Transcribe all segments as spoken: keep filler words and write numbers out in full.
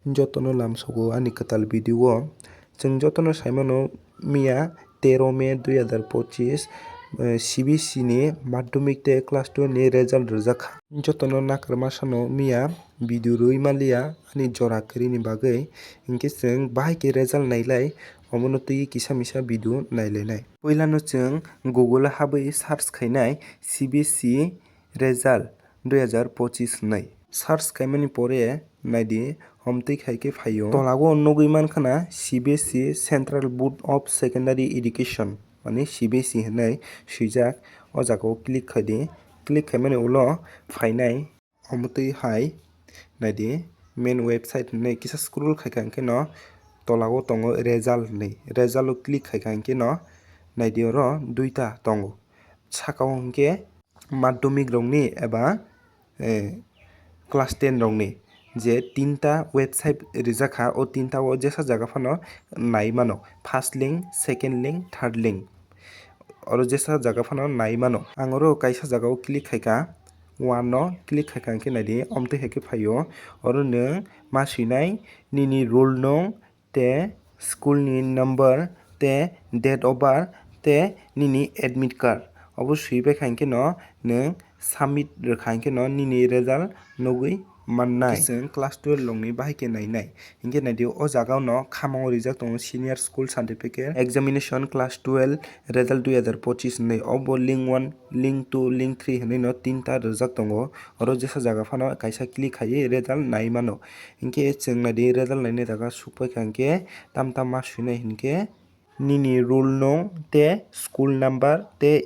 Jotono lamsogo ani kwtal video o. Chwng jotono saimano miya tero May dui hazar pochis, eh, C B S E ni madhyamik tei class twelve ni result rwjak kha. Jotono nakarma sano miya video rwi manliya ani jora kwrwini bagwi. Hinkhe chwng bahai khe result nailai, omono twi kisa misa video nailainai. Puilano chwng Google o habwi search khainai C B S E result dui hazar pochis hinwi. Search khaimani pore naidi, omtwi khai khe phaio. Tolao nugwi mankha na C B S E Central Board of Secondary Education, mane C B S E hinwi swijak. O jaga o click khai di. Click khaimani ulo phainai. Omtwi hai naidi, main website hinwi kisa scroll khaikha hinkhe no tolao tongo result hinwi. Result o click khaikha hinkhe no naidi, oro duita tongo. Sakao hinkhe madhyamik rokni eba, eh, class ten rokni je tinta website rijak kha, o tinta o jesa jaga phano nai mano, first link, second link, third link, oro jesa jaga phano nai mano. Ang oro kaisa jaga o click khaikha, one no click khaikha hinkhe naidi, omtwi hai khe phaio. Oro nwng ma swinai nini roll nung, tei school ni number, tei date of birth, tei nini admit card. Obo swipai kha hinkhe no nwng submit rwkha hinkhe no nini result nugwi mannai. Chwng class twelve rokni bahai khe nainai. Hinkhe naidi, o jaga o no khamao rijak tongo senior school certificate examination class twelve result dui hazar pochis hinwi. Obo link one, link two, link three hinwi no tinta rwjak tongo. Oro jesa jaga phano kaisa click khaiwi result nai mano. Hinkhe chwng naidi, result naina jaga sukpai kha hinkhe tam tam ma swinai hinkhe nini roll nung tei school number tei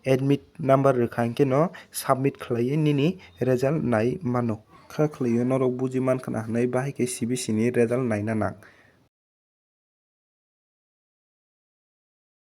admit number rwkha hinkhe no submit khlaiwi nini result nai mano. Kha khlaio norok buji mankha na hinwi bahai khe C B S E ni result naina nang.